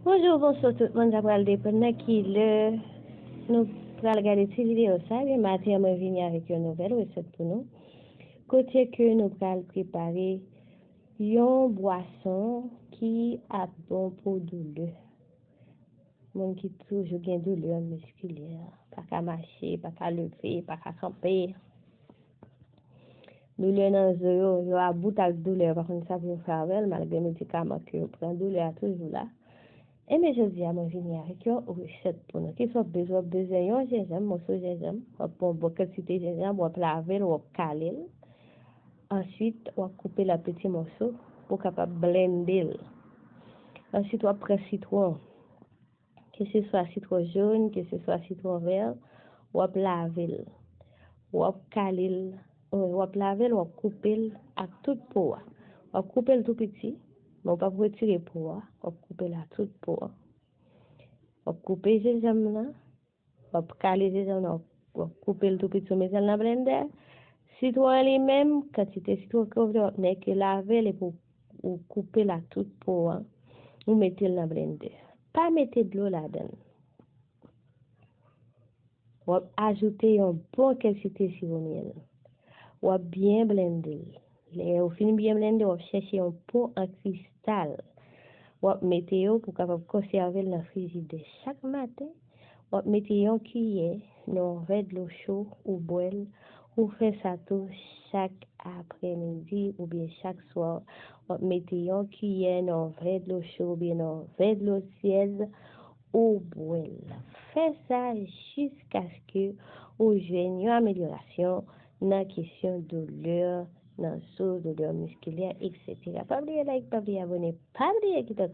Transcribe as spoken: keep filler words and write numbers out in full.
Bonjou, bonswa tout moun, sa pral depann nan ki lè nou pral gade ti videyo sa. Ebyen, maten an mwen vini avèk yon nouvèl resèt pou nou. Kote ke nou pral prepare yon bwason ki ap bon pou doulè. Moun ki toujou gen doulè miskilè, pa ka mache, pa ka leve, pa ka kanpe. Doulè nan zo yo, yo about ak doulè, yo pa konn sa pou yo fè avè l, malgre medikaman ke yo pran, doulè a toujou la. Ebyen, jodi a, mwen vini avèk yon resèt pou nou. Kisa w ap bezwen? W ap bezwen yon jenjanm, moso jenjanm. W ap pran yon bon kantite jenjanm, w ap lave l, w ap kale l. Answit, w ap koupe l an piti moso pou w kapab blende l. Answit, w ap pran sitwon. Keseswa sitwon jòn, keseswa sitwon vè, w ap lave l. W ap kale l, w ap lave l, w ap koupe l ak tout po a. W ap koupe l tou piti, men w p ap retire po a. W ap koupe l ak tout po a. W ap koupe jenjanm nan, w ap kale jenjanm nan, w ap koupe l tou piti, w mete l nan blendè. Sitwon an li menm, kantite sitwon ke w vle, w ap nèke lave l epi w koupe l ak tout po a. Ou mete l nan blendè. Pa mete dlo ladan l. W ap ajoute yon bon kantite siwo myèl. W ap byen blende l. Lè ou fin byen blende, w ap chèche yon po an kristal. W ap mete yo pou w kapab konsève l nan frijidè. Chak maten, w ap mete yon kiyè nan yon vè dlo cho, ou bwè l. Ou fè sa tou chak aprèmidi oubyen chak swa. W ap mete yon kiyè nan yon vè dlo cho oubyen nan yon vè dlo tyèd, ou bwè l. Fè sa jiskaske ou jwenn yon amelyorasyon nan kesyon doulè nan zo, doulè miskilè, etsetera. Pa bliye like, pa bliye abòne, pa bliye kite